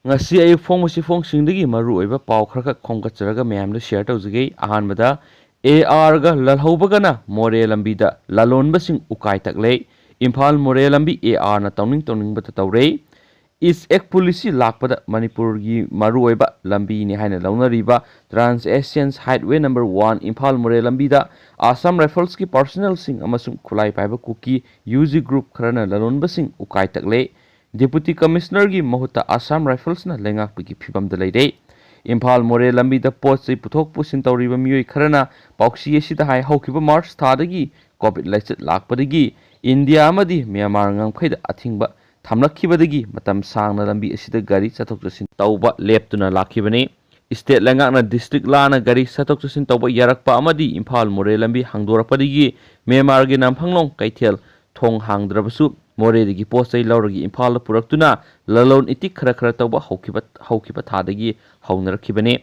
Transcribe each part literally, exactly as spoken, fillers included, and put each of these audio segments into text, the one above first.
ꯉꯁꯤ ꯑꯌꯨꯛ ꯐꯣꯡꯕ ꯆꯦꯐꯣꯡꯁꯤꯡꯗꯒꯤ ꯃꯔꯨꯑꯣꯏꯕ ꯄꯥꯎ ꯈꯔꯈꯛ ꯈꯣꯝꯒꯠꯆꯔꯒ ꯃꯌꯥꯝꯗ ꯁꯤꯌꯔ ꯇꯧꯖꯒꯦ꯫ ꯑꯍꯥꯟꯕꯗ, ꯑꯦ ꯑꯥꯔꯒ ꯂꯜꯍꯧꯕꯒꯅ ꯃꯣꯔꯦ ꯂꯝꯕꯤꯗ ꯂꯂꯣꯟꯕꯁꯤꯡ ꯎꯀꯥꯏ ꯇꯛꯂꯦ꯫ ꯏꯝꯐꯥꯜ ꯃꯣꯔꯦ ꯂꯝꯕꯤ ꯑꯦ ꯑꯥꯔꯅ ꯇꯧꯅꯤꯡ ꯇꯧꯅꯤꯡꯕꯇ ꯇꯧꯔꯦ꯫ ꯏꯁ ꯑꯦꯛ ꯄꯨꯂꯤꯁꯤ ꯂꯥꯛꯄꯗ ꯃꯅꯤꯄꯨꯔꯒꯤ ꯃꯔꯨꯑꯣꯏꯕ ꯂꯝꯕꯤꯅꯤ ꯍꯥꯏꯅ ꯂꯧꯅꯔꯤꯕ Trans Asian Highway number one Imphal ꯃꯣꯔꯦ ꯂꯝꯕꯤꯗ ꯑꯁꯥꯝ ꯔꯥꯏꯐꯜꯁꯀꯤ ꯄꯥꯔꯁꯅꯦꯜꯁꯤꯡ ꯑꯃꯁꯨꯡ ꯈꯨꯠꯂꯥꯏ ꯄꯥꯏꯕ ꯀꯨꯀꯤ ꯌꯨ ꯖꯤ ꯒ꯭ꯔꯨꯞ ꯈꯔꯅ ꯂꯂꯣꯟꯕꯁꯤꯡ ꯎꯀꯥꯏ ꯇꯛꯂꯦ꯫ ꯗꯦꯄꯨꯇꯤ ꯀꯃꯤꯁꯅꯔꯒꯤ ꯃꯍꯨꯠꯇ ꯑꯁꯥꯝ ꯔꯥꯏꯐꯜꯁꯅ ꯂꯩꯉꯥꯛꯄꯒꯤ ꯐꯤꯕꯝꯗ ꯂꯩꯔꯦ꯫ ꯏꯝꯐꯥꯜ ꯃꯣꯔꯦ ꯂꯝꯕꯤꯗ ꯄꯣꯠ ꯆꯩ ꯄꯨꯊꯣꯛ ꯄꯨꯁꯤꯟ ꯇꯧꯔꯤꯕ ꯃꯤꯑꯣꯏ ꯈꯔꯅ ꯄꯥꯎꯁꯤ ꯑꯁꯤꯗ ꯍꯥꯏ, ꯍꯧꯈꯤꯕ ꯃꯥꯔꯆ ꯊꯥꯗꯒꯤ ꯀꯣꯚꯤꯗ ꯂꯥꯏꯆꯠ ꯂꯥꯛꯄꯗꯒꯤ ꯏꯟꯗꯤꯌꯥ ꯑꯃꯗꯤ ꯃ꯭ꯌꯥꯟꯃꯥꯔ ꯉꯝꯈꯩꯗ ꯑꯊꯤꯡꯕ ꯊꯝꯂꯛꯈꯤꯕꯗꯒꯤ ꯃꯇꯝ ꯁꯥꯡꯅ ꯂꯝꯕꯤ ꯑꯁꯤꯗ ꯒꯥꯔꯤ ꯆꯠꯊꯣꯛ ꯆꯠꯁꯤꯟ ꯇꯧꯕ ꯂꯦꯞꯇꯨꯅ ꯂꯥꯛꯈꯤꯕꯅꯤ꯫ ꯏꯁꯇꯦꯠ ꯂꯩꯉꯥꯛꯅ ꯗꯤꯁꯇ꯭ꯔꯤꯛ ꯂꯥꯟꯅ ꯒꯥꯔꯤ ꯆꯠꯊꯣꯛ ꯆꯠꯁꯤꯟ ꯇꯧꯕ ꯌꯥꯔꯛꯄ ꯑꯃꯗꯤ ꯏꯝꯐꯥꯜ ꯃꯣꯔꯦ ꯂꯝꯕꯤ ꯍꯥꯡꯗꯣꯔꯛꯄꯗꯒꯤ ꯃ꯭ꯌꯥꯟꯃꯥꯔꯒꯤ ꯅꯝꯐꯪꯂꯣꯡ ꯀꯩꯊꯦꯜ ꯊꯣꯡ ꯍꯥꯡꯗ꯭ꯔꯕꯁꯨ ꯃꯣꯔꯦꯗꯒꯤ ꯄꯣꯠ ꯆꯩ ꯂꯧꯔꯒ ꯏꯝꯐꯥꯜꯗ ꯄꯨꯔꯛꯇꯨꯅ ꯂꯂꯣꯟ ꯏꯇꯤꯛ ꯈꯔ ꯈꯔ ꯇꯧꯕ ꯍꯧꯈꯤꯕ, ꯍꯧꯈꯤꯕ ꯊꯥꯗꯒꯤ ꯍꯧꯅꯔꯛꯈꯤꯕꯅꯤ꯫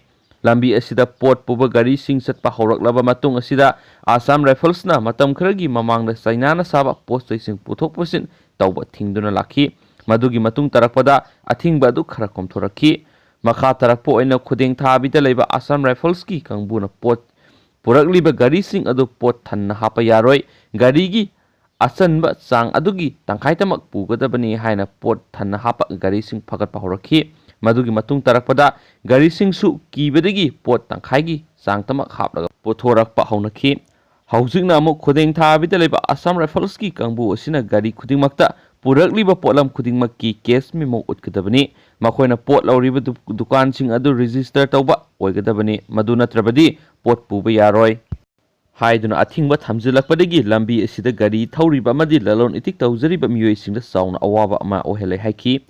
ꯂꯝꯕꯤ ꯑꯁꯤꯗ ꯄꯣꯠ ꯄꯨꯕ ꯒꯥꯔꯤꯁꯤꯡ ꯆꯠꯄ ꯍꯧꯔꯛꯂꯕ ꯃꯇꯨꯡ ꯑꯁꯤꯗ ꯑꯁꯥꯝ ꯔꯥꯏꯐꯜꯁꯅ ꯃꯇꯝ ꯈꯔꯒꯤ ꯃꯃꯥꯡꯗ ꯆꯩꯅꯥꯅ ꯁꯥꯕ ꯄꯣꯠ ꯆꯩꯁꯤꯡ ꯄꯨꯊꯣꯛ ꯄꯨꯁꯤꯟ ꯇꯧꯕ ꯊꯤꯡꯗꯨꯅ ꯂꯥꯛꯈꯤ꯫ ꯃꯗꯨꯒꯤ ꯃꯇꯨꯡ ꯇꯥꯔꯛꯄꯗ ꯑꯊꯤꯡꯕ ꯑꯗꯨ ꯈꯔ ꯀꯣꯝꯊꯣꯔꯛꯈꯤ꯫ ꯃꯈꯥ ꯇꯥꯔꯛꯄ ꯑꯣꯏꯅ ꯈꯨꯗꯦꯡ ꯊꯥꯕꯤꯗ ꯂꯩꯕ ꯑꯁꯥꯝ ꯔꯥꯏꯐꯜꯁꯀꯤ ꯀꯥꯡꯕꯨꯅ ꯄꯣꯠ ꯄꯨꯔꯛꯂꯤꯕ ꯒꯥꯔꯤꯁꯤꯡ ꯑꯗꯨ ꯄꯣꯠ ꯊꯟꯅ ꯍꯥꯞꯄ ꯌꯥꯔꯣꯏ, ꯒꯥꯔꯤꯒꯤ ꯑꯆꯟꯕ ꯆꯥꯡ ꯑꯗꯨꯒꯤ ꯇꯪꯈꯥꯏꯇꯃꯛ ꯄꯨꯒꯗꯕꯅꯤ ꯍꯥꯏꯅ ꯄꯣꯠ ꯊꯟꯅ ꯍꯥꯞꯄ ꯒꯥꯔꯤꯁꯤꯡ ꯐꯒꯠꯄ ꯍꯧꯔꯛꯈꯤ꯫ ꯃꯗꯨꯒꯤ ꯃꯇꯨꯡ ꯇꯥꯔꯛꯄꯗ ꯒꯥꯔꯤꯁꯤꯡꯁꯨ ꯀꯤꯕꯗꯒꯤ ꯄꯣꯠ ꯇꯪꯈꯥꯏꯒꯤ ꯆꯥꯡꯇꯃꯛ ꯍꯥꯞꯂꯒ ꯄꯨꯊꯣꯔꯛꯄ ꯍꯧꯅꯈꯤ꯫ ꯍꯧꯖꯤꯛꯅ ꯑꯃꯨꯛ ꯈꯨꯗꯦꯡ ꯊꯥꯕꯤꯗ ꯂꯩꯕ ꯑꯁꯥꯝ ꯔꯥꯏꯐꯜꯁꯀꯤ ꯀꯥꯡꯕꯨ ꯑꯁꯤꯅ ꯒꯥꯔꯤ ꯈꯨꯗꯤꯡꯃꯛꯇ ꯄꯨꯔꯛꯂꯤꯕ ꯄꯣꯠꯂꯝ ꯈꯨꯗꯤꯡꯃꯛꯀꯤ ꯀꯦꯁ ꯃꯤꯃꯣ ꯎꯠꯀꯗꯕꯅꯤ꯫ ꯃꯈꯣꯏꯅ ꯄꯣꯠ ꯂꯧꯔꯤꯕ ꯗꯨ-, ꯗꯨꯀꯥꯟꯁꯤꯡ ꯑꯗꯨ ꯔꯦꯖꯤꯁꯇꯔ ꯇꯧꯕ ꯑꯣꯏꯒꯗꯕꯅꯤ꯫ ꯃꯗꯨ ꯅꯠꯇ꯭ꯔꯕꯗꯤ ꯄꯣꯠ ꯄꯨꯕ ꯌꯥꯔꯣꯏ ꯍꯥꯏꯗꯨꯅ ꯑꯊꯤꯡꯕ ꯊꯝꯖꯤꯜꯂꯛꯄꯗꯒꯤ ꯂꯝꯕꯤ ꯑꯁꯤꯗ ꯒꯥꯔꯤ ꯊꯧꯔꯤꯕ ꯑꯃꯗꯤ ꯂꯂꯣꯟ ꯏꯇꯤꯛ ꯇꯧꯖꯔꯤꯕ ꯃꯤꯑꯣꯏꯁꯤꯡꯗ ꯆꯥꯎꯅ ꯑꯋꯥꯕ ꯑꯃ ꯑꯣꯏꯍꯜꯂꯦ ꯍꯥꯏꯈꯤ꯫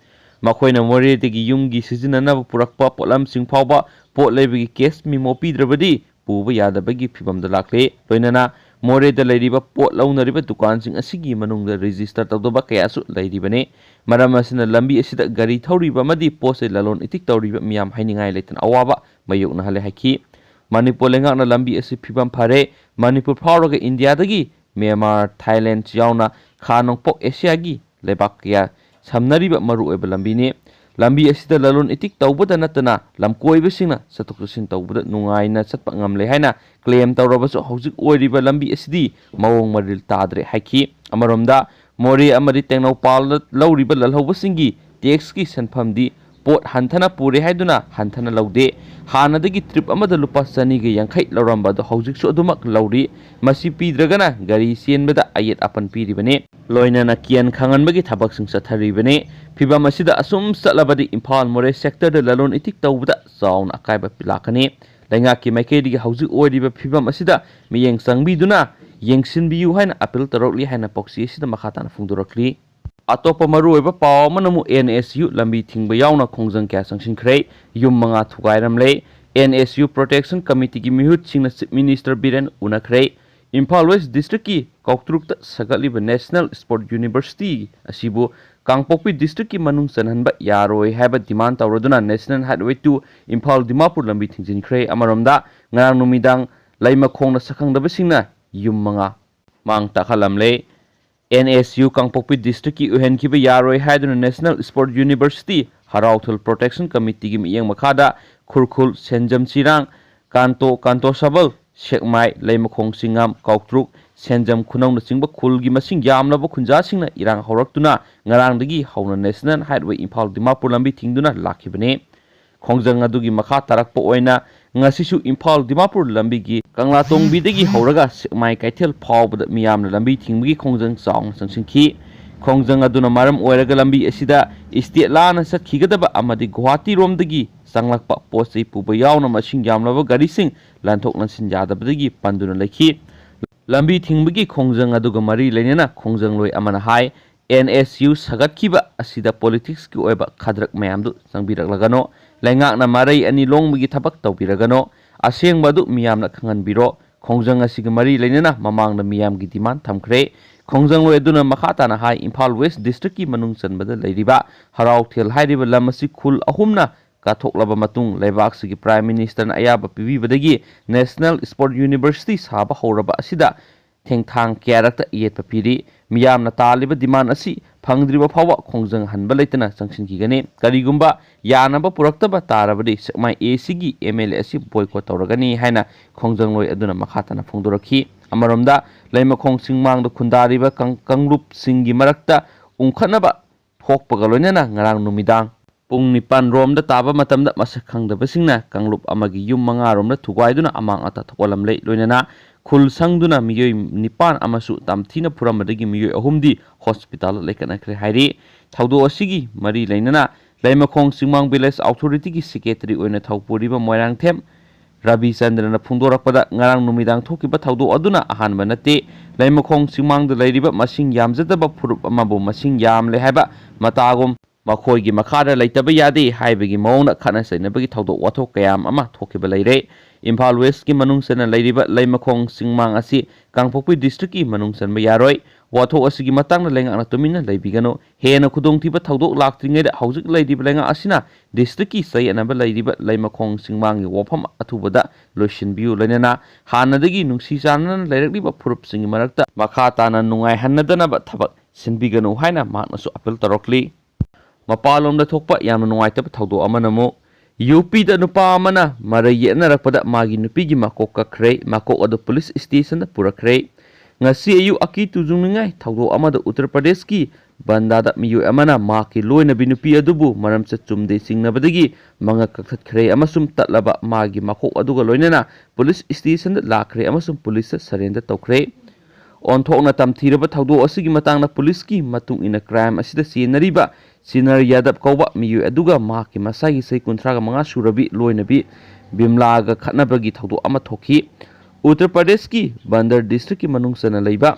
ꯃꯈꯣꯏꯅ ꯃꯣꯔꯦꯗꯒꯤ ꯌꯨꯝꯒꯤ ꯁꯤꯖꯤꯟꯅꯅꯕ ꯄꯨꯔꯛꯄ ꯄꯣꯠꯂꯝꯁꯤꯡ ꯐꯥꯎꯕ ꯄꯣꯠ ꯂꯩꯕꯒꯤ ꯀꯦꯁ ꯃꯤꯃꯣ ꯄꯤꯗ꯭ꯔꯕꯗꯤ ꯄꯨꯕ ꯌꯥꯗꯕꯒꯤ ꯐꯤꯕꯝꯗ ꯂꯥꯛꯂꯦ꯫ ꯂꯣꯏꯅꯅ ꯃꯣꯔꯦꯗ ꯂꯩꯔꯤꯕ ꯄꯣꯠ ꯂꯧꯅꯔꯤꯕ ꯗꯨꯀꯥꯟꯁꯤꯡ ꯑꯁꯤꯒꯤ ꯃꯅꯨꯡꯗ ꯔꯦꯖꯤꯁꯇꯔ ꯇꯧꯗꯕ ꯀꯌꯥꯁꯨ ꯂꯩꯔꯤꯕꯅꯤ꯫ ꯃꯔꯝ ꯑꯁꯤꯅ ꯂꯝꯕꯤ ꯑꯁꯤꯗ ꯒꯥꯔꯤ ꯊꯧꯔꯤꯕ ꯑꯃꯗꯤ ꯄꯣꯠ ꯆꯩ ꯂꯂꯣꯟ ꯏꯇꯤꯛ ꯇꯧꯔꯤꯕ ꯃꯤꯌꯥꯝ ꯍꯥꯏꯅꯤꯡꯉꯥꯏ ꯂꯩꯇꯅ ꯑꯋꯥꯕ ꯃꯥꯌꯣꯛꯅꯍꯜꯂꯦ ꯍꯥꯏꯈꯤ꯫ ꯃꯅꯤꯄꯨꯔ ꯂꯩꯉꯥꯛꯅ ꯂꯝꯕꯤ ꯑꯁꯤ ꯐꯤꯕꯝ ꯐꯔꯦ, ꯃꯅꯤꯄꯨꯔ ꯐꯥꯎꯔꯒ ꯏꯟꯗꯤꯌꯥꯗꯒꯤ ꯃ꯭ꯌꯥꯟꯃꯥꯔ, ꯊꯥꯏꯂꯦꯟꯗ ꯌꯥꯎꯅ ꯈꯥ ꯅꯣꯡꯄꯣꯛ ꯑꯦꯁꯤꯌꯥꯒꯤ ꯂꯩꯕꯥꯛ ꯀꯌꯥ ꯁꯝꯅꯔꯤꯕ ꯃꯔꯨꯑꯣꯏꯕ ꯂꯝꯕꯤꯅꯤ꯫ ꯂꯝꯕꯤ ꯑꯁꯤꯗ ꯂꯂꯣꯟ ꯏꯇꯤꯛ ꯇꯧꯕꯗ ꯅꯠꯇꯅ ꯂꯝꯀꯣꯏꯕꯁꯤꯡꯅ ꯆꯠꯊꯣꯛ ꯆꯠꯁꯤꯟ ꯇꯧꯕꯗ ꯅꯨꯡꯉꯥꯏꯅ ꯆꯠꯄ ꯉꯝꯂꯦ ꯍꯥꯏꯅ ꯀ꯭ꯂꯦꯝ ꯇꯧꯔꯕꯁꯨ, ꯍꯧꯖꯤꯛ ꯑꯣꯏꯔꯤꯕ ꯂꯝꯕꯤ ꯑꯁꯤꯗꯤ ꯃꯑꯣꯡ ꯃꯔꯤꯜ ꯇꯥꯗ꯭ꯔꯦ ꯍꯥꯏꯈꯤ꯫ ꯑꯃꯔꯣꯝꯗ, ꯃꯣꯔꯦ ꯑꯃꯗꯤ ꯇꯦꯡꯅꯧꯄꯥꯜꯗ ꯂꯧꯔꯤꯕ ꯂꯜꯍꯧꯕꯁꯤꯡꯒꯤ ꯇꯦꯛꯁꯀꯤ ꯁꯦꯟꯐꯝꯗꯤ ꯄꯣꯠ ꯍꯟꯊꯅ ꯄꯨꯔꯦ ꯍꯥꯏꯗꯨꯅ ꯍꯟꯊꯅ ꯂꯧꯗꯦ꯫ ꯍꯥꯟꯅꯗꯒꯤ ꯇ꯭ꯔꯤꯞ ꯑꯃꯗ ꯂꯨꯄꯥ ꯆꯅꯤꯒ ꯌꯥꯡꯈꯩ ꯂꯧꯔꯝꯕ ꯑꯗꯨ ꯍꯧꯖꯤꯛꯁꯨ ꯑꯗꯨꯃꯛ ꯂꯧꯔꯤ꯫ ꯃꯁꯤ ꯄꯤꯗ꯭ꯔꯒꯅ ꯒꯥꯔꯤ ꯆꯦꯟꯕꯗ ꯑꯌꯦꯠ ꯑꯄꯟ ꯄꯤꯔꯤꯕꯅꯤ꯫ ꯂꯣꯏꯅꯅ ꯀꯤꯌꯟ ꯈꯪꯍꯟꯕꯒꯤ ꯊꯕꯛꯁꯤꯡ ꯆꯠꯊꯔꯤꯕꯅꯤ꯫ ꯐꯤꯚꯝ ꯑꯁꯤꯗ ꯑꯁꯨꯝ ꯆꯠꯂꯕꯗꯤ ꯏꯝꯐꯥꯜ ꯃꯣꯔꯦ ꯁꯦꯛꯇꯔꯗ ꯂꯂꯣꯟ ꯏꯇꯤꯛ ꯇꯧꯕꯗ ꯆꯥꯎꯅ ꯑꯀꯥꯏꯕ ꯂꯥꯛꯀꯅꯤ꯫ ꯂꯩꯉꯥꯛꯀꯤ ꯃꯥꯏꯀꯩꯗꯒꯤ ꯍꯧꯖꯤꯛ ꯑꯣꯏꯔꯤꯕ ꯐꯤꯚꯝ ꯑꯁꯤꯗ ꯃꯤꯠꯌꯦꯡ ꯆꯪꯕꯤꯗꯨꯅ ꯌꯦꯡꯁꯤꯟꯕꯤꯌꯨ ꯍꯥꯏꯅ ꯑꯄꯤꯜ ꯇꯧꯔꯛꯂꯤ ꯍꯥꯏꯅ ꯄꯥꯎꯆꯦ ꯑꯁꯤꯗ ꯃꯈꯥ ꯇꯥꯅ ꯐꯣꯡꯗꯣꯔꯛꯂꯤ꯫ ꯑꯇꯣꯞꯄ ꯃꯔꯨꯑꯣꯏꯕ ꯄꯥꯎ ꯑꯃꯅ ꯑꯃꯨꯛ ꯑꯦꯟ ꯑꯦꯁ ꯌꯨ ꯂꯝꯕꯤ ꯊꯤꯡꯕ ꯌꯥꯎꯅ ꯈꯣꯡꯖꯪ ꯀꯌꯥ ꯆꯪꯁꯤꯟꯈ꯭ꯔꯦ꯫ ꯌꯨꯝ ꯃꯉꯥ ꯊꯨꯒꯥꯏꯔꯝꯂꯦ꯫ ꯑꯦꯟ ꯑꯦꯁ ꯌꯨ Protection Committeeꯒꯤ ꯃꯤꯍꯨꯠꯁꯤꯡꯅ Chief Minister ꯕꯤꯔꯦꯟ ꯎꯅꯈ꯭ꯔꯦ꯫ ꯏꯝꯐꯥꯜ ꯋꯦꯁ ꯗꯤꯁꯇ꯭ꯔꯤꯛꯀꯤ ꯀꯥꯎꯇ꯭ꯔꯨꯛꯇ ꯁꯥꯒꯠꯂꯤꯕ National Sport University ꯑꯁꯤꯕꯨ ꯀꯥꯡꯄꯣꯛꯄꯤ ꯗꯤꯁꯇ꯭ꯔꯤꯛꯀꯤ ꯃꯅꯨꯡ ꯆꯟꯍꯟꯕ ꯌꯥꯔꯣꯏ ꯍꯥꯏꯕ ꯗꯤꯃꯥꯟ ꯇꯧꯔꯗꯨꯅ National Highway two Imphal Dimapur ꯂꯝꯕꯤ ꯊꯤꯡꯖꯤꯟꯈ꯭ꯔꯦ꯫ ꯑꯃꯔꯣꯝꯗ, ꯉꯔꯥꯡ ꯅꯨꯃꯤꯗꯥꯡ ꯂꯩꯃꯈꯣꯡꯗ ꯁꯛꯈꯪꯗꯕꯁꯤꯡꯅ ꯌꯨꯝ ꯃꯉꯥ ꯃꯥꯡ ꯇꯥꯛꯍꯜꯂꯝꯂꯦ꯫ ꯑꯦꯟ ꯑꯦꯁ ꯌꯨ ꯀꯥꯡꯄꯣꯛꯄꯤ ꯗꯤꯁꯇ꯭ꯔꯤꯛꯀꯤ ꯑꯣꯏꯍꯟꯈꯤꯕ ꯌꯥꯔꯣꯏ ꯍꯥꯏꯗꯨꯅ National Sport University ꯍꯔꯥꯎꯊꯜ Protection Committeeꯒꯤ ꯃꯤꯠꯌꯦꯡ ꯃꯈꯥꯗ ꯈꯨꯔꯈꯨꯜ, ꯁꯦꯟꯖꯝ ꯆꯤꯔꯥꯡ, ꯀꯥꯟꯇꯣ, ꯀꯥꯟꯇꯣ ꯁꯕꯜ, ꯁꯦꯛꯃꯥꯏ, ꯂꯩꯃꯈꯣꯡ ꯆꯤꯡꯉꯥꯝ, ꯀꯥꯎꯇ꯭ꯔꯨꯛ, ꯁꯦꯟꯖꯝ ꯈꯨꯅꯧꯅꯆꯤꯡꯕ ꯈꯨꯜꯒꯤ ꯃꯁꯤꯡ ꯌꯥꯝꯂꯕ ꯈꯨꯟꯖꯥꯁꯤꯡꯅ ꯏꯔꯥꯡ ꯍꯧꯔꯛꯇꯨꯅ ꯉꯔꯥꯡꯗꯒꯤ ꯍꯧꯅ National Highway ꯏꯝꯐꯥꯜ ꯗꯤꯃꯥꯄꯨꯔ ꯂꯝꯕꯤ ꯊꯤꯡꯗꯨꯅ ꯂꯥꯛꯈꯤꯕꯅꯤ꯫ ꯈꯣꯡꯖꯪ ꯑꯗꯨꯒꯤ ꯃꯈꯥ ꯇꯥꯔꯛꯄ ꯑꯣꯏꯅ ꯉꯁꯤꯁꯨ ꯏꯝꯐꯥꯜ ꯗꯤꯃꯥꯄꯨꯔ ꯂꯝꯕꯤꯒꯤ ꯀꯪꯂꯥꯇꯣꯡꯕꯤꯗꯒꯤ ꯍꯧꯔꯒ ꯁꯦꯛꯃꯥꯏ ꯀꯩꯊꯦꯜ ꯐꯥꯎꯕꯗ ꯃꯤꯌꯥꯝꯅ ꯂꯝꯕꯤ ꯊꯤꯡꯕꯒꯤ ꯈꯣꯡꯖꯪ ꯆꯥꯎꯅ ꯆꯪꯁꯤꯟꯈꯤ꯫ ꯈꯣꯡꯖꯪ ꯑꯗꯨꯅ ꯃꯔꯝ ꯑꯣꯏꯔꯒ ꯂꯝꯕꯤ ꯑꯁꯤꯗ ꯏꯁꯇꯦꯠ ꯂꯥꯟꯅ ꯆꯠꯈꯤꯒꯗꯕ ꯑꯃꯗꯤ ꯒꯨꯋꯥꯍꯥꯇꯤꯔꯣꯝꯗꯒꯤ ꯆꯪꯂꯛꯄ ꯄꯣꯠ ꯆꯩ ꯄꯨꯕ ꯌꯥꯎꯅ ꯃꯁꯤꯡ ꯌꯥꯝꯂꯕ ꯒꯥꯔꯤꯁꯤꯡ ꯂꯟꯊꯣꯛ ꯂꯟꯁꯤꯟ ꯌꯥꯗꯕꯗꯒꯤ ꯄꯟꯗꯨꯅ ꯂꯩꯈꯤ꯫ ꯂꯝꯕꯤ ꯊꯤꯡꯕꯒꯤ ꯈꯣꯡꯖꯪ ꯑꯗꯨꯒ ꯃꯔꯤ ꯂꯩꯅꯅ ꯈꯣꯡꯖꯪꯂꯣꯏ ꯑꯃꯅ ꯍꯥꯏ, ꯑꯦꯟ ꯑꯦꯁ ꯌꯨ ꯁꯥꯒꯠꯈꯤꯕ ꯑꯁꯤꯗ ꯄꯣꯂꯤꯇꯤꯛꯁꯀꯤ ꯑꯣꯏꯕ ꯈꯗ꯭ꯔꯛ ꯃꯌꯥꯝꯗꯨ ꯆꯪꯕꯤꯔꯛꯂꯒꯅꯣ, ꯂꯩꯉꯥꯛꯅ ꯃꯔꯩ ꯑꯅꯤ ꯂꯣꯡꯕꯒꯤ ꯊꯕꯛ ꯇꯧꯕꯤꯔꯒꯅꯣ, ꯑꯁꯦꯡꯕ ꯑꯗꯨ ꯃꯤꯌꯥꯝꯅ ꯈꯪꯍꯟꯕꯤꯔꯣ꯫ ꯈꯣꯡꯖꯪ ꯑꯁꯤꯒ ꯃꯔꯤ ꯂꯩꯅꯅ ꯃꯃꯥꯡꯗ ꯃꯤꯌꯥꯝꯒꯤ ꯗꯤꯃꯥꯟ ꯊꯝꯈ꯭ꯔꯦ꯫ ꯈꯣꯡꯖꯪꯂꯣꯏ ꯑꯗꯨꯅ ꯃꯈꯥ ꯇꯥꯅ ꯍꯥꯏ, ꯏꯝꯐꯥꯜ ꯋꯦꯁ ꯗꯤꯁꯇ꯭ꯔꯤꯛꯀꯤ ꯃꯅꯨꯡ ꯆꯟꯕꯗ ꯂꯩꯔꯤꯕ ꯍꯔꯥꯎꯊꯦꯜ ꯍꯥꯏꯔꯤꯕ ꯂꯝ ꯑꯁꯤ ꯈꯨꯜ ꯑꯍꯨꯝꯅ ꯀꯠꯊꯣꯛꯂꯕ ꯃꯇꯨꯡ ꯂꯩꯕꯥꯛꯁꯤꯒꯤ Prime Ministerꯅ ꯑꯌꯥꯕ ꯄꯤꯕꯤꯕꯗꯒꯤ National Sport University ꯁꯥꯕ ꯍꯧꯔꯕ ꯑꯁꯤꯗ ꯊꯦꯡꯊꯥꯡ ꯀꯌꯥꯔꯛꯇ ꯌꯦꯠꯄ ꯄꯤꯔꯤ꯫ ꯃꯤꯌꯥꯝꯅ ꯇꯥꯜꯂꯤꯕ demand ꯑꯁꯤ ꯐꯪꯗ꯭ꯔꯤꯕ ꯐꯥꯎꯕ ꯈꯣꯡꯖꯪ ꯍꯟꯕ ꯂꯩꯇꯅ ꯆꯪꯁꯤꯟꯈꯤꯒꯅꯤ꯫ ꯀꯔꯤꯒꯨꯝꯕ ꯌꯥꯅꯕ ꯄꯨꯔꯛꯇꯕ ꯇꯥꯔꯕꯗꯤ ꯁꯦꯛꯃꯥꯏ A Cꯒꯤ M L A ꯑꯁꯤ boycott ꯇꯧꯔꯒꯅꯤ ꯍꯥꯏꯅ ꯈꯣꯡꯖꯪꯂꯣꯏ ꯑꯗꯨꯅ ꯃꯈꯥ ꯇꯥꯅ ꯐꯣꯡꯗꯣꯔꯛꯈꯤ꯫ ꯑꯃꯔꯣꯝꯗ, ꯂꯩꯃꯈꯣꯡ ꯆꯤꯡꯃꯥꯡꯗ ꯈꯨꯟꯗꯥꯔꯤꯕ ꯀꯪ-, ꯀꯥꯡꯂꯨꯞꯁꯤꯡꯒꯤ ꯃꯔꯛꯇ ꯎꯪꯈꯠꯅꯕ ꯊꯣꯛꯄꯒ ꯂꯣꯏꯅꯅ ꯉꯔꯥꯡ ꯅꯨꯃꯤꯗꯥꯡ ꯄꯨꯡ ꯅꯤꯄꯥꯟ ꯔꯣꯝꯗ ꯇꯥꯕ ꯃꯇꯝꯗ ꯃꯁꯛ ꯈꯪꯗꯕꯁꯤꯡꯅ ꯀꯥꯡꯂꯨꯞ ꯑꯃꯒꯤ ꯌꯨꯝ ꯃꯉꯥ ꯔꯣꯝꯗ ꯊꯨꯒꯥꯏꯗꯨꯅ ꯑꯃꯥꯡ ꯑꯇꯥ ꯊꯣꯛꯍꯜꯂꯝꯂꯦ꯫ ꯂꯣꯏꯅꯅ ꯈꯨꯜ ꯁꯪꯗꯨꯅ ꯃꯤꯑꯣꯏ ꯅꯤꯄꯥꯟ ꯑꯃꯁꯨ ꯇꯝꯊꯤꯅ ꯐꯨꯔꯝꯕꯗꯒꯤ ꯃꯤꯑꯣꯏ ꯑꯍꯨꯝꯗꯤ ꯍꯣꯁꯄꯤꯇꯥꯜꯗ ꯂꯩꯈꯠꯅꯈ꯭ꯔꯦ ꯍꯥꯏꯔꯤ꯫ ꯊꯧꯗꯣꯛ ꯑꯁꯤꯒꯤ ꯃꯔꯤ ꯂꯩꯅꯅ ꯂꯩꯃꯈꯣꯡ ꯆꯤꯡꯃꯥꯡ ꯚꯤꯂꯦꯖ ꯑꯣꯊꯣꯔꯤꯇꯤꯒꯤ ꯁꯦꯀ꯭ꯔꯦꯇꯔꯤ ꯑꯣꯏꯅ ꯊꯧꯄꯨꯔꯤꯕ ꯃꯣꯏꯔꯥꯡꯊꯦꯝ ꯔꯕꯤꯆꯟꯗ꯭ꯔꯅ ꯐꯣꯡꯗꯣꯔꯛꯄꯗ, ꯉꯔꯥꯡ ꯅꯨꯃꯤꯗꯥꯡ ꯊꯣꯛꯈꯤꯕ ꯊꯧꯗꯣꯛ ꯑꯗꯨꯅ ꯑꯍꯥꯟꯕ ꯅꯠꯇꯦ꯫ ꯂꯩꯃꯈꯣꯡ ꯆꯤꯡꯃꯥꯡꯗ ꯂꯩꯔꯤꯕ ꯃꯁꯤꯡ ꯌꯥꯝꯖꯗꯕ ꯐꯨꯔꯨꯞ ꯑꯃꯕꯨ ꯃꯁꯤꯡ ꯌꯥꯝꯂꯦ ꯍꯥꯏꯕ ꯃꯇꯥꯒꯨꯝ, ꯃꯈꯣꯏꯒꯤ ꯃꯈꯥꯗ ꯂꯩꯇꯕ ꯌꯥꯗꯦ ꯍꯥꯏꯕꯒꯤ ꯃꯑꯣꯡꯗ ꯈꯠꯅ ꯆꯩꯅꯕꯒꯤ ꯊꯧꯗꯣꯛ ꯋꯥꯊꯣꯛ ꯀꯌꯥ ꯑꯃ ꯊꯣꯛꯈꯤꯕ ꯂꯩꯔꯦ꯫ ꯏꯝꯐꯥꯜ ꯋꯦꯁꯀꯤ ꯃꯅꯨꯡ ꯆꯟꯅ ꯂꯩꯔꯤꯕ ꯂꯩꯃꯈꯣꯡ ꯆꯤꯡꯃꯥꯡ ꯑꯁꯤ ꯀꯥꯡꯄꯣꯛꯄꯤ ꯗꯤꯁꯇ꯭ꯔꯤꯛꯀꯤ ꯃꯅꯨꯡ ꯆꯟꯕ ꯌꯥꯔꯣꯏ꯫ ꯋꯥꯊꯣꯛ ꯑꯁꯤꯒꯤ ꯃꯇꯥꯡꯗ ꯂꯩꯉꯥꯛꯅ ꯇꯨꯃꯤꯟꯅ ꯂꯩꯕꯤꯒꯅꯨ꯫ ꯍꯦꯟꯅ ꯈꯨꯗꯣꯡꯊꯤꯕ ꯊꯧꯗꯣꯛ ꯂꯥꯛꯇ꯭ꯔꯤꯉꯩꯗ ꯍꯧꯖꯤꯛ ꯂꯩꯔꯤꯕ ꯂꯩꯉꯥꯛ ꯑꯁꯤꯅ ꯗꯤꯁꯇ꯭ꯔꯤꯛꯀꯤ ꯆꯌꯦꯠꯅꯕ ꯂꯩꯔꯤꯕ ꯂꯩꯃꯈꯣꯡ ꯆꯤꯡꯃꯥꯡꯒꯤ ꯋꯥꯐꯝ ꯑꯊꯨꯕꯗ ꯂꯣꯏꯁꯤꯟꯕꯤꯌꯨ꯫ ꯂꯣꯏꯅꯅ ꯍꯥꯟꯅꯗꯒꯤ ꯅꯨꯡꯁꯤ ꯆꯥꯟꯅꯅ ꯂꯩꯔꯛꯂꯤꯕ ꯐꯨꯔꯨꯞꯁꯤꯡꯒꯤ ꯃꯔꯛꯇ ꯃꯈꯥ ꯇꯥꯅ ꯅꯨꯡꯉꯥꯏꯍꯟꯅꯗꯅꯕ ꯊꯕꯛ ꯁꯤꯟꯕꯤꯒꯅꯨ ꯍꯥꯏꯅ ꯃꯍꯥꯛꯅꯁꯨ ꯑꯥꯄꯤꯜ ꯇꯧꯔꯛꯂꯤ꯫ ꯃꯄꯥꯟꯂꯣꯝꯗ ꯊꯣꯛꯄ ꯌꯥꯝꯅ ꯅꯨꯡꯉꯥꯏꯇꯕ ꯊꯧꯗꯣꯛ ꯑꯃꯅ ꯑꯃꯨꯛ UPꯗ ꯅꯨꯄꯥ ꯑꯃꯅ ꯃꯔꯩ ꯌꯦꯠꯅꯔꯛꯄꯗ ꯃꯥꯒꯤ ꯅꯨꯄꯤꯒꯤ ꯃꯀꯣꯛ ꯀꯛꯈ꯭ꯔꯦ꯫ ꯃꯀꯣꯛ ꯑꯗꯨ ꯄꯨꯂꯤꯁ ꯁ꯭ꯇꯦꯁꯟꯗ ꯄꯨꯔꯛꯈ꯭ꯔꯦ꯫ ꯉꯁꯤ ꯑꯌꯨꯛ ꯑꯀꯤ ꯇꯨꯖꯨꯡꯅꯤꯡꯉꯥꯏ ꯊꯧꯗꯣꯛ ꯑꯃꯗ ꯎꯠꯇꯔ ꯄ꯭ꯔꯗꯦꯁꯀꯤ ꯕꯟꯗꯥꯗ ꯃꯤꯑꯣꯏ ꯑꯃꯅ ꯃꯍꯥꯛꯀꯤ ꯂꯣꯏꯅꯕꯤ ꯅꯨꯄꯤ ꯑꯗꯨꯕꯨ ꯃꯔꯝꯆꯠ ꯆꯨꯝꯗꯦ ꯆꯤꯡꯅꯕꯗꯒꯤ ꯃꯉꯛ ꯀꯛꯊꯠꯈ꯭ꯔꯦ ꯑꯃꯁꯨꯡ ꯇꯠꯂꯕ ꯃꯥꯒꯤ ꯃꯀꯣꯛ ꯑꯗꯨꯒ ꯂꯣꯏꯅꯅ ꯄꯨꯂꯤꯁ ꯁ꯭ꯇꯦꯁꯟꯗ ꯂꯥꯛꯈ꯭ꯔꯦ ꯑꯃꯁꯨꯡ ꯄꯨꯂꯤꯁꯇ surrender ꯇꯧꯈ꯭ꯔꯦ꯫ ꯑꯣꯟꯊꯣꯛꯅ ꯇꯝꯊꯤꯔꯕ ꯊꯧꯗꯣꯛ ꯑꯁꯤꯒꯤ ꯃꯇꯥꯡꯗ ꯄꯨꯂꯤꯁꯀꯤ ꯃꯇꯨꯡ ꯏꯟꯅ crime ꯑꯁꯤꯗ ꯆꯦꯟꯅꯔꯤꯕ ꯁꯤꯅꯔ ꯌꯥꯗꯕ ꯀꯧꯕ ꯃꯤꯑꯣꯏ ꯑꯗꯨꯒ ꯃꯍꯥꯛꯀꯤ ꯃꯁꯥꯒꯤ ꯆꯍꯤ ꯀꯨꯟꯊ꯭ꯔꯥꯒ ꯃꯉꯥ ꯁꯨꯔꯕꯤ ꯂꯣꯏꯅꯕꯤ ꯕꯤꯝꯂꯥꯒ ꯈꯠꯅꯕꯒꯤ ꯊꯧꯗꯣꯛ ꯑꯃ ꯊꯣꯛꯈꯤ꯫ ꯎꯠꯇꯔ ꯄ꯭ꯔꯗꯦꯁꯀꯤ ꯕꯟꯗꯔ ꯗꯤꯁꯇ꯭ꯔꯤꯛꯀꯤ ꯃꯅꯨꯡ ꯆꯟꯅ ꯂꯩꯕ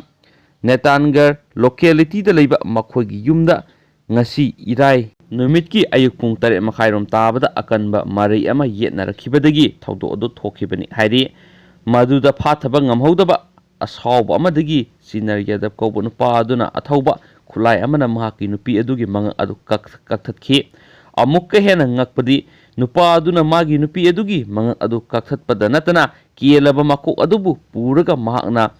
ꯅꯦꯇꯥꯟꯒꯔ localityꯗ ꯂꯩꯕ ꯃꯈꯣꯏꯒꯤ ꯌꯨꯝꯗ ꯉꯁꯤ ꯏꯔꯥꯏ ꯅꯨꯃꯤꯠꯀꯤ ꯑꯌꯨꯛ ꯄꯨꯡ ꯇꯔꯦꯠ ꯃꯈꯥꯏꯔꯣꯝ ꯇꯥꯕꯗ ꯑꯀꯟꯕ ꯃꯔꯩ ꯑꯃ ꯌꯦꯠꯅꯔꯛꯈꯤꯕꯗꯒꯤ ꯊꯧꯗꯣꯛ ꯑꯗꯨ ꯊꯣꯛꯈꯤꯕꯅꯤ ꯍꯥꯏꯔꯤ꯫ ꯃꯗꯨꯗ ꯐꯥꯊꯕ ꯉꯝꯍꯧꯗꯕ ꯑꯁꯥꯎꯕ ꯑꯃꯗꯒꯤ ꯁꯤꯅꯔ ꯌꯥꯗꯕ ꯀꯧꯕ ꯅꯨꯄꯥ ꯑꯗꯨꯅ ꯑꯊꯧꯕ ꯈꯨꯠꯂꯥꯏ ꯑꯃꯅ ꯃꯍꯥꯛꯀꯤ ꯅꯨꯄꯤ ꯑꯗꯨꯒꯤ ꯃꯉꯛ ꯑꯗꯨ ꯀꯛ-, ꯀꯛꯊꯠꯈꯤ꯫ ꯑꯃꯨꯛꯀ ꯍꯦꯟꯅ ꯉꯛꯄꯗꯤ, ꯅꯨꯄꯥ ꯑꯗꯨꯅ ꯃꯥꯒꯤ ꯅꯨꯄꯤ ꯑꯗꯨꯒꯤ ꯃꯉꯛ ꯑꯗꯨ ꯀꯛꯊꯠꯄꯗ ꯅꯠꯇꯅ ꯀꯦꯜꯂꯕ ꯃꯀꯣꯛ ꯑꯗꯨꯕꯨ ꯄꯨꯔꯒ ꯃꯍꯥꯛꯅ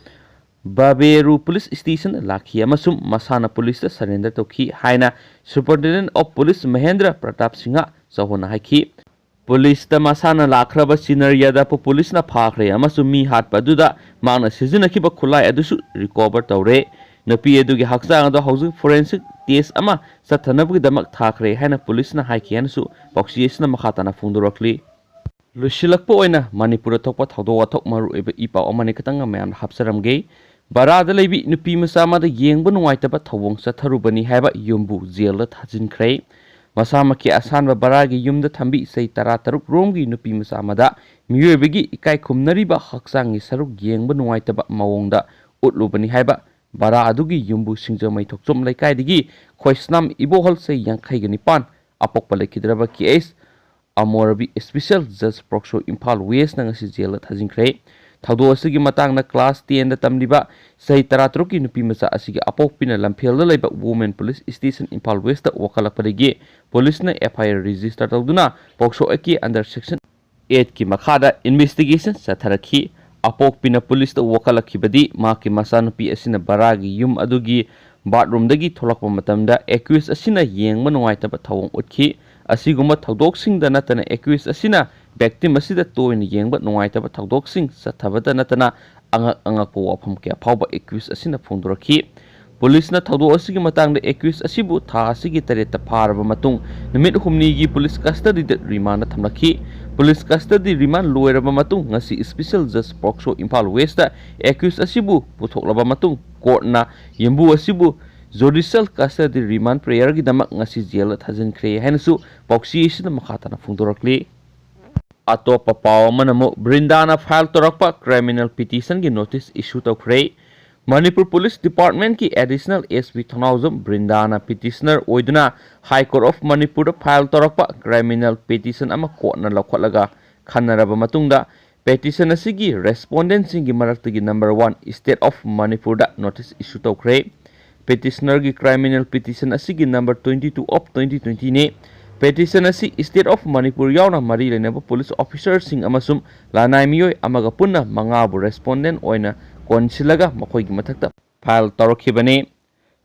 ꯕꯥꯕꯦꯔꯨ ꯄꯨꯂꯤꯁ ꯁ꯭ꯇꯦꯁꯟꯗ ꯂꯥꯛꯈꯤ ꯑꯃꯁꯨꯡ ꯃꯁꯥꯅ ꯄꯨꯂꯤꯁꯇ ꯁꯔꯦꯟꯗꯔ ꯇꯧꯈꯤ ꯍꯥꯏꯅ superintendent of police Mahendra Pratap Singh ꯆꯧꯍꯥꯟꯅ ꯍꯥꯏꯈꯤ꯫ ꯄꯨꯂꯤꯁꯇ ꯃꯁꯥꯅ ꯂꯥꯛꯈ꯭ꯔꯕ ꯁꯤꯅꯔ ꯌꯥꯗꯕꯄꯨ ꯄꯨꯂꯤꯁꯅ ꯐꯥꯈ꯭ꯔꯦ ꯑꯃꯁꯨꯡ ꯃꯤ ꯍꯥꯠꯄ ꯑꯗꯨꯗ ꯃꯍꯥꯛꯅ ꯁꯤꯖꯤꯟꯅꯈꯤꯕ ꯈꯨꯠꯂꯥꯏ ꯑꯗꯨꯁꯨ ꯔꯤꯀꯣꯚꯔ ꯇꯧꯔꯦ꯫ ꯅꯨꯄꯤ ꯑꯗꯨꯒꯤ ꯍꯛꯆꯥꯡ ꯑꯗꯨ ꯍꯧꯖꯤꯛ ꯐꯣꯔꯦꯟꯁꯤꯛ ꯇꯦꯁ ꯑꯃ ꯆꯠꯊꯅꯕꯒꯤꯗꯃꯛ ꯊꯥꯈ꯭ꯔꯦ ꯍꯥꯏꯅ ꯄꯨꯂꯤꯁꯅ ꯍꯥꯏꯈꯤ ꯍꯥꯏꯅꯁꯨ ꯄꯥꯎꯆꯦ ꯑꯁꯤꯅ ꯃꯈꯥ ꯇꯥꯅ ꯐꯣꯡꯗꯣꯔꯛꯂꯤ꯫ ꯂꯣꯏꯁꯤꯜꯂꯛꯄ ꯑꯣꯏꯅ ꯃꯅꯤꯄꯨꯔꯗ ꯊꯣꯛꯄ ꯊꯧꯗꯣꯛ ꯋꯥꯊꯣꯛ ꯃꯔꯨꯑꯣꯏꯕ ꯏ ꯄꯥꯎ ꯑꯃꯅꯤ ꯈꯛꯇꯪꯒ ꯃꯌꯥꯝꯗ ꯍꯥꯞꯆꯔꯝꯒꯦ꯫ ꯕꯔꯥꯗ ꯂꯩꯕꯤ ꯅꯨꯄꯤ ꯃꯆꯥ ꯑꯃꯗ ꯌꯦꯡꯕ ꯅꯨꯡꯉꯥꯏꯇꯕ ꯊꯧꯑꯣꯡ ꯆꯠꯊꯔꯨꯕꯅꯤ ꯍꯥꯏꯕ ꯌꯨꯝꯕꯨ ꯖꯦꯜꯗ ꯊꯥꯖꯤꯟꯈ꯭ꯔꯦ꯫ ꯃꯁꯥꯃꯛꯀꯤ ꯑꯁꯥꯟꯕ ꯕꯔꯥꯒꯤ ꯌꯨꯝꯗ ꯊꯝꯕꯤ ꯆꯍꯤ ꯇꯔꯥ ꯇꯔꯨꯛ ꯔꯣꯝꯒꯤ ꯅꯨꯄꯤ ꯃꯆꯥ ꯑꯃꯗ ꯃꯤꯑꯣꯏꯕꯒꯤ ꯏꯀꯥꯏ ꯈꯨꯝꯅꯔꯤꯕ ꯍꯛꯆꯥꯡꯒꯤ ꯁꯔꯨꯛ ꯌꯦꯡꯕ ꯅꯨꯡꯉꯥꯏꯇꯕ ꯃꯑꯣꯡꯗ ꯎꯠꯂꯨꯕꯅꯤ ꯍꯥꯏꯕ ꯕꯔꯥ ꯑꯗꯨꯒꯤ ꯌꯨꯝꯕꯨ ꯁꯤꯡꯖꯃꯩ ꯊꯣꯛꯆꯣꯝ ꯂꯩꯀꯥꯏꯗꯒꯤ ꯈꯣꯏꯁꯅꯥꯝ ꯏꯕꯣꯍꯜ ꯆꯍꯤ ꯌꯥꯡꯈꯩꯒ ꯅꯤꯄꯥꯟ ꯑꯄꯣꯛꯄ ꯂꯩꯈꯤꯗ꯭ꯔꯕ ꯀꯦ ꯑꯦꯁ ꯑꯃꯣꯔꯕꯤ ꯁ꯭ꯄꯦꯁꯤꯌꯦꯜ ꯖꯁ ꯄꯣꯛꯁꯣ ꯏꯝꯐꯥꯜ ꯋꯦꯁꯅ ꯉꯁꯤ ꯖꯦꯜꯗ ꯊꯥꯖꯤꯟꯈ꯭ꯔꯦ꯫ ꯊꯧꯗꯣꯛ ꯑꯁꯤꯒꯤ ꯃꯇꯥꯡꯗ ꯀ꯭ꯂꯥꯁ ꯇꯦꯟꯗ ꯇꯝꯂꯤꯕ ꯆꯍꯤ ꯇꯔꯥ ꯇꯔꯨꯛꯀꯤ ꯅꯨꯄꯤ ꯃꯆꯥ ꯑꯁꯤꯒꯤ ꯑꯄꯣꯛꯄꯤꯅ ꯂꯝꯐꯦꯜꯗ ꯂꯩꯕ women police station Imphal west ꯋꯥꯀꯠꯂꯛꯄꯗꯒꯤ ꯄꯨꯂꯤꯁꯅ ꯑꯦꯐ ꯑꯥꯏ ꯑꯥꯔ ꯔꯦꯖꯤꯁꯇꯔ ꯇꯧꯗꯨꯅ ꯄꯣꯛꯁꯣ ꯑꯦꯛꯀꯤ under section eight ꯀꯤ ꯃꯈꯥꯗ ꯏꯟꯚꯦꯁꯇꯤꯒꯦꯁꯟ ꯆꯠꯊꯔꯛꯈꯤ꯫ ꯑꯄꯣꯛꯄꯤꯅ ꯄꯨꯂꯤꯁꯇ ꯋꯥꯀꯠꯂꯛꯈꯤꯕꯗꯤ ꯃꯍꯥꯛꯀꯤ ꯃꯆꯥꯅꯨꯄꯤ ꯑꯁꯤꯅ ꯕꯔꯥꯒꯤ ꯌꯨꯝ ꯑꯗꯨꯒꯤ ꯕꯥꯠꯔꯨꯝꯗꯒꯤ ꯊꯣꯛꯂꯛꯄ ꯃꯇꯝꯗ ꯑꯦꯀ꯭ꯌꯨꯁ ꯑꯁꯤꯅ ꯌꯦꯡꯕ ꯅꯨꯡꯉꯥꯏꯇꯕ ꯊꯧꯑꯣꯡ ꯎꯠꯈꯤ꯫ ꯑꯁꯤꯒꯨꯝꯕ ꯊꯧꯗꯣꯛꯁꯤꯡꯗ ꯅꯠꯇꯅ ꯑꯦꯀ꯭ꯌꯨꯁ ꯑꯁꯤꯅ ꯚꯤꯛꯇꯤꯝ ꯑꯁꯤꯗ ꯇꯣꯏꯅ ꯌꯦꯡꯕ ꯅꯨꯡꯉꯥꯏꯇꯕ ꯊꯧꯗꯣꯛꯁꯤꯡ ꯆꯠꯊꯕꯇ ꯅꯠꯇꯅ ꯑꯉꯛ ꯑꯉꯛꯄ ꯋꯥꯐꯝ ꯀꯌꯥ ꯐꯥꯎꯕ ꯑꯦꯀ꯭ꯌꯨꯁ ꯑꯁꯤꯅ ꯐꯣꯡꯗꯣꯔꯛꯈꯤ꯫ ꯄꯨꯂꯤꯁꯅ ꯊꯧꯗꯣꯛ ꯑꯁꯤꯒꯤ ꯃꯇꯥꯡꯗ ꯑꯦꯀ꯭ꯌꯨꯁ ꯑꯁꯤꯕꯨ ꯊꯥ ꯑꯁꯤꯒꯤ ꯇꯔꯦꯠꯇ ꯐꯥꯔꯕ ꯃꯇꯨꯡ ꯅꯨꯃꯤꯠ ꯍꯨꯝꯅꯤꯒꯤ ꯄꯨꯂꯤꯁ ꯀꯁꯇꯗꯤꯗ ꯔꯤꯃꯥꯟꯗ ꯊꯝꯂꯛꯈꯤ꯫ ꯄꯨꯂꯤꯁ ꯀꯁꯇꯗꯤ ꯔꯤꯃꯥꯟ ꯂꯣꯏꯔꯕ ꯃꯇꯨꯡ ꯉꯁꯤ ꯁ꯭ꯄꯦꯁꯤꯌꯦꯜ ꯖꯁ ꯄꯣꯛꯁꯣ ꯏꯝꯐꯥꯜ ꯋꯦꯁꯇ ꯑꯦꯀ꯭ꯌꯨꯁ ꯑꯁꯤꯕꯨ ꯄꯨꯊꯣꯛꯂꯕ ꯃꯇꯨꯡ ꯀꯣꯔꯠꯅ ꯌꯨꯝꯕꯨ ꯑꯁꯤꯕꯨ ꯖꯨꯗꯤꯁꯤꯌꯦꯜ ꯀꯁꯇꯗꯤ ꯔꯤꯃꯥꯟ ꯄ꯭ꯔꯦꯌꯔꯒꯤꯗꯃꯛ ꯉꯁꯤ ꯖꯦꯜꯗ ꯊꯥꯖꯤꯟꯈ꯭ꯔꯦ ꯍꯥꯏꯅꯁꯨ ꯄꯥꯎꯆꯦ ꯑꯁꯤꯅ ꯃꯈꯥ ꯇꯥꯅ ꯐꯣꯡꯗꯣꯔꯛꯂꯤ꯫ ꯑꯇꯣꯞꯄ ꯄꯥꯎ ꯑꯃꯅ ꯑꯃꯨꯛ ꯕ꯭ꯔꯤꯟꯗꯥꯅ ꯐꯥꯏꯜ ꯇꯧꯔꯛꯄ ꯀ꯭ꯔꯤꯃꯤꯅꯦꯜ ꯄꯤꯇꯤꯁꯟꯒꯤ ꯅꯣꯇꯤꯁ ꯏꯁꯨ ꯇꯧꯈ꯭ꯔꯦ꯫ ꯃꯅꯤꯄꯨꯔ ꯄꯨꯂꯤꯁ ꯗꯤꯄꯥꯔꯠꯃꯦꯟꯠꯀꯤ ꯑꯦꯗꯤꯁꯅꯦꯜ ꯑꯦꯁ ꯄꯤ ꯊꯣꯡꯅꯥꯎꯖꯝ ꯕ꯭ꯔꯤꯟꯗꯥꯅ ꯄꯤꯇꯤꯁꯅꯔ ꯑꯣꯏꯗꯨꯅ ꯍꯥꯏ ꯀꯣꯔꯠ ꯑꯣꯐ ꯃꯅꯤꯄꯨꯔꯗ ꯐꯥꯏꯜ ꯇꯧꯔꯛꯄ ꯀ꯭ꯔꯤꯃꯤꯅꯦꯜ ꯄꯤꯇꯤꯁꯟ ꯑꯃ ꯀꯣꯔꯠꯅ ꯂꯧꯈꯠꯂꯒ ꯈꯟꯅꯔꯕ ꯃꯇꯨꯡꯗ ꯄꯤꯇꯤꯁꯟ ꯑꯁꯤꯒꯤ ꯔꯦꯁꯄꯣꯟꯗꯦꯟꯠꯁꯤꯡꯒꯤ ꯃꯔꯛꯇꯒꯤ ꯅꯝꯕꯔ ꯋꯥꯟ ꯁ꯭ꯇꯦꯠ ꯑꯣꯐ ꯃꯅꯤꯄꯨꯔꯗ ꯅꯣꯇꯤꯁ ꯏꯁꯨ ꯇꯧꯈ꯭ꯔꯦ꯫ ꯄꯤꯇꯤꯁꯅꯔꯒꯤ ꯀ꯭ꯔꯤꯃꯤꯅꯦꯜ ꯄꯤꯇꯤꯁꯟ ꯑꯁꯤꯒꯤ number twenty two of twenty twenty ꯅꯤ꯫ ꯄꯤꯇꯤꯁꯟ ꯑꯁꯤ ꯁ꯭ꯇꯦꯠ ꯑꯣꯐ ꯃꯅꯤꯄꯨꯔ ꯌꯥꯎꯅ ꯃꯔꯤ ꯂꯩꯅꯕ ꯄꯨꯂꯤꯁ ꯑꯣꯐꯤꯁꯔꯁꯤꯡ ꯑꯃꯁꯨꯡ ꯂꯅꯥꯏ ꯃꯤꯑꯣꯏ ꯑꯃꯒ ꯄꯨꯟꯅ ꯃꯉꯥꯕꯨ ꯔꯦꯁꯄꯣꯟꯗꯦꯟꯠ ꯑꯣꯏꯅ ꯀꯣꯟꯁꯤꯜꯂꯒ ꯃꯈꯣꯏꯒꯤ ꯃꯊꯛꯇ ꯐꯥꯏꯜ ꯇꯧꯔꯛꯈꯤꯕꯅꯤ꯫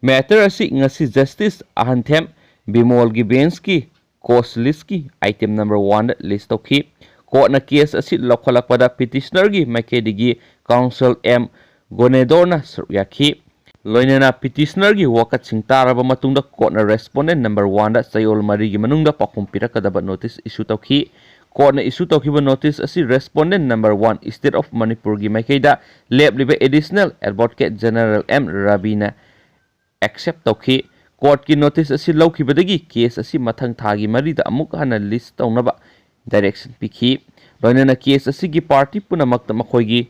ꯃꯦꯇꯔ ꯑꯁꯤ ꯉꯁꯤ ꯖꯁꯇꯤꯁ ꯑꯍꯟꯊꯦꯝ ꯕꯤꯃꯣꯜꯒꯤ ꯕꯦꯟꯁꯀꯤ ꯀꯣꯁ ꯂꯤꯁꯀꯤ ꯑꯥꯏꯇꯦꯝ ꯅꯝꯕꯔ ꯋꯥꯟꯗ ꯂꯤꯁ ꯇꯧꯈꯤ꯫ ꯀꯣꯔꯠꯅ ꯀꯦꯁ ꯑꯁꯤ ꯂꯧꯈꯠꯂꯛꯄꯗ ꯄꯤꯇꯤꯁꯅꯔꯒꯤ ꯃꯥꯏꯀꯩꯗꯒꯤ ꯀꯥꯎꯟꯁꯤꯜ ꯑꯦꯝ ꯒꯣꯅꯦꯗꯣꯔꯅ ꯁꯔꯨꯛ ꯌꯥꯈꯤ꯫ ꯂꯣꯏꯅꯅ ꯄꯤꯇꯤꯁꯅꯔꯒꯤ ꯋꯥꯀꯠꯁꯤꯡ ꯇꯥꯔꯕ ꯃꯇꯨꯡꯗ ꯀꯣꯔꯠꯅ ꯔꯦꯁꯄꯣꯟꯗꯦꯟ ꯅꯝꯕꯔ ꯋꯥꯟꯗ ꯆꯌꯣꯜ ꯃꯔꯤꯒꯤ ꯃꯅꯨꯡꯗ ꯄꯥꯎꯈꯨꯝ ꯄꯤꯔꯛꯀꯗꯕ ꯅꯣꯇꯤꯁ ꯏꯁꯨ ꯇꯧꯈꯤ꯫ ꯀꯣꯔꯠꯅ ꯏꯁꯨ ꯇꯧꯈꯤꯕ ꯅꯣꯇꯤꯁ ꯑꯁꯤ respondent number one, state of ꯃꯅꯤꯄꯨꯔꯒꯤ ꯃꯥꯏꯀꯩꯗ ꯂꯦꯞꯂꯤꯕ ꯑꯦꯗꯤꯁꯅꯦꯜ ꯑꯦꯗꯚꯣꯀꯦꯠ ꯖꯦꯅꯔꯦꯜ ꯑꯦꯝ ꯔꯕꯤꯅ ꯑꯦꯛꯁꯦꯞ ꯇꯧꯈꯤ꯫ ꯀꯣꯔꯠꯀꯤ ꯅꯣꯇꯤꯁ ꯑꯁꯤ ꯂꯧꯈꯤꯕꯗꯒꯤ ꯀꯦꯁ ꯑꯁꯤ ꯃꯊꯪ ꯊꯥꯒꯤ ꯃꯔꯤꯗ ꯑꯃꯨꯛ ꯍꯟꯅ ꯂꯤꯁ ꯇꯧꯅꯕ ꯗꯥꯏꯔꯦꯛꯁꯟ ꯄꯤꯈꯤ꯫ ꯂꯣꯏꯅꯅ ꯀꯦꯁ ꯑꯁꯤꯒꯤ ꯄꯥꯔꯇꯤ ꯄꯨꯝꯅꯃꯛꯇ ꯃꯈꯣꯏꯒꯤ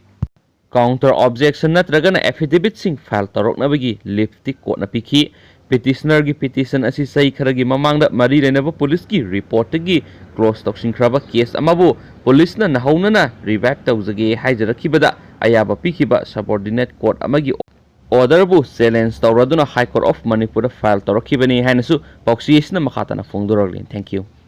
ꯀꯥꯎꯟꯇꯔ ꯑꯣꯕꯖꯦꯛꯁꯟ ꯅꯠꯇ꯭ꯔꯒꯅ ꯑꯦꯐꯤꯗꯦꯕꯤꯠꯁꯤꯡ ꯐꯥꯏꯜ ꯇꯧꯔꯛꯅꯕꯒꯤ ꯂꯤꯐꯇꯤ ꯀꯣꯔꯠꯅ ꯄꯤꯈꯤ꯫ ꯄꯤꯇꯤꯁꯅꯔꯒꯤ ꯄꯤꯇꯤꯁꯟ ꯑꯁꯤ ꯆꯍꯤ ꯈꯔꯒꯤ ꯃꯃꯥꯡꯗ ꯃꯔꯤ ꯂꯩꯅꯕ ꯄꯨꯂꯤꯁꯀꯤ ꯔꯤꯄꯣꯔꯠꯇꯒꯤ ꯀ꯭ꯂꯣꯖ ꯇꯧꯁꯤꯟꯈ꯭ꯔꯕ ꯀꯦꯁ ꯑꯃꯕꯨ ꯄꯨꯂꯤꯁꯅ ꯅꯧꯍꯧꯅꯅ ꯔꯤꯚꯥꯏꯚ ꯇꯧꯖꯒꯦ ꯍꯥꯏꯖꯔꯛꯈꯤꯕꯗ ꯑꯌꯥꯕ ꯄꯤꯈꯤꯕ ꯁꯕꯑꯣꯔꯗꯤꯅꯦꯠ ꯀꯣꯔꯠ ꯑꯃꯒꯤ ꯑꯣꯔꯗꯔꯕꯨ ꯆꯦꯂꯦꯟꯖ ꯇꯧꯔꯗꯨꯅ ꯍꯥꯏ ꯀꯣꯔꯠ ꯑꯣꯐ ꯃꯅꯤꯄꯨꯔꯗ ꯐꯥꯏꯜ ꯇꯧꯔꯛꯈꯤꯕꯅꯤ ꯍꯥꯏꯅꯁꯨ ꯄꯥꯎꯆꯦ ꯑꯁꯤꯅ ꯃꯈꯥ ꯇꯥꯅ ꯐꯣꯡꯗꯣꯔꯛꯂꯤ꯫ Thank you꯫